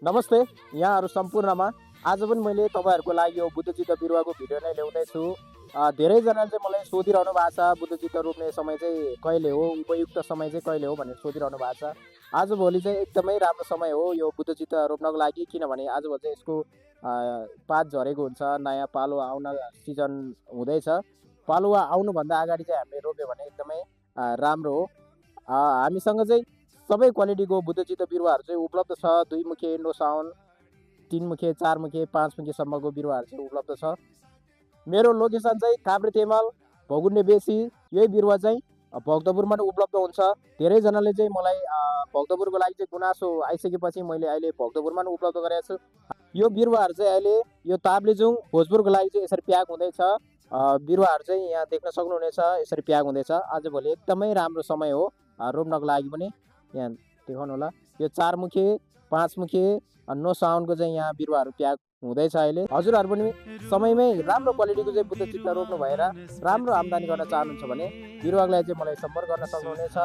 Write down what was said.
नमस्ते यहाँहरू सम्पूर्णमा आज पनि मैले तपाईँहरूको लागि यो बुद्धचित्त बिरुवाको भिडियो नै ल्याउँदैछु। धेरैजनाले चाहिँ मलाई सोधिरहनु भएको छ बुद्धचित्त रोप्ने समय चाहिँ कहिले हो, उपयुक्त समय चाहिँ कहिले हो भनेर सोधिरहनु भएको छ। आजभोलि चाहिँ एकदमै राम्रो समय हो यो बुद्धचित्त रोप्नको लागि, किनभने आजभोलि चाहिँ यसको पात झरेको हुन्छ, नयाँ पालुवा आउन सिजन हुँदैछ। पालुवा आउनुभन्दा अगाडि चाहिँ हामीले रोप्यो भने एकदमै राम्रो हो। हामीसँग चाहिँ सबै क्वालिटीको बुद्धचित्त बिरुवाहरू चाहिँ उपलब्ध छ। 2 मुखे इन्डोसाउन, 3 मुखे, 4 मुखे, 5 मुखेसम्मको बिरुवाहरू चाहिँ उपलब्ध छ। मेरो लोकेसन चाहिँ काभ्रेतेमाल, भौगुन्डे बेसी। यही बिरुवा चाहिँ भक्तपुरमा पनि उपलब्ध हुन्छ। धेरैजनाले चाहिँ मलाई भक्तपुरको लागि चाहिँ गुनासो आइसकेपछि मैले अहिले भक्तपुरमा पनि उपलब्ध गरेको छु। यो बिरुवाहरू चाहिँ अहिले यो ताप्लेजुङ भोजपुरको लागि चाहिँ यसरी प्याक हुँदैछ। बिरुवाहरू चाहिँ यहाँ देख्न सक्नुहुनेछ, यसरी प्याक हुँदैछ। आजभोलि एकदमै राम्रो समय हो रोप्नको लागि पनि। यहाँ देखाउनु होला, यो 4 मुखे, 5 मुखे, 9 साउनको चाहिँ यहाँ बिरुवाहरू प्याक हुँदैछ अहिले। हजुरहरू पनि समयमै राम्रो क्वालिटीको चाहिँ बुद्धचित्त रोप्नु भएर राम्रो आम्दानी गर्न चाहनुहुन्छ भने बिरुवाको लागि चाहिँ मलाई सम्पर्क गर्न सक्नुहुनेछ।